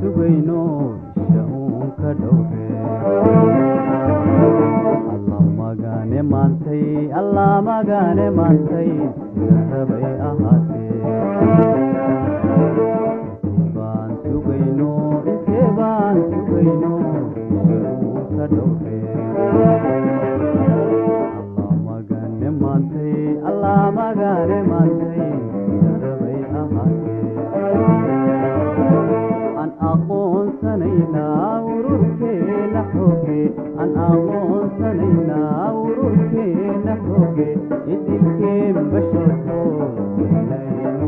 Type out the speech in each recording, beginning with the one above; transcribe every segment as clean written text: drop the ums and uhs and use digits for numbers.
Sugayno isha uun ka dhowre. Allah magane maantay, Allah magane maantay, sida rabay ahaatee. Intee baan sugayno, intee baan sugayno, isha uun ka dhowre. Allah magane maantay, Allah magane maantay, sida rabay ahaatee. Aan aqoonsanaynaa ururkeena xooge, aan aqoonsanaynaa ururkeena xooge, idilkeen basharko inaynu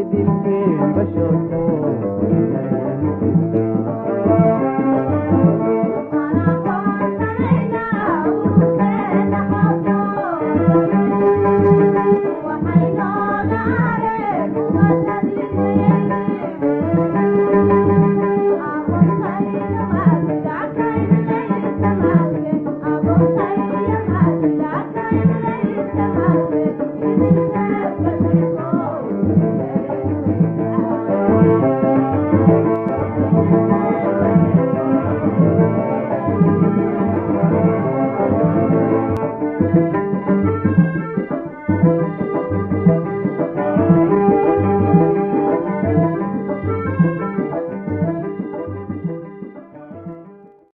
idilkeen basharko.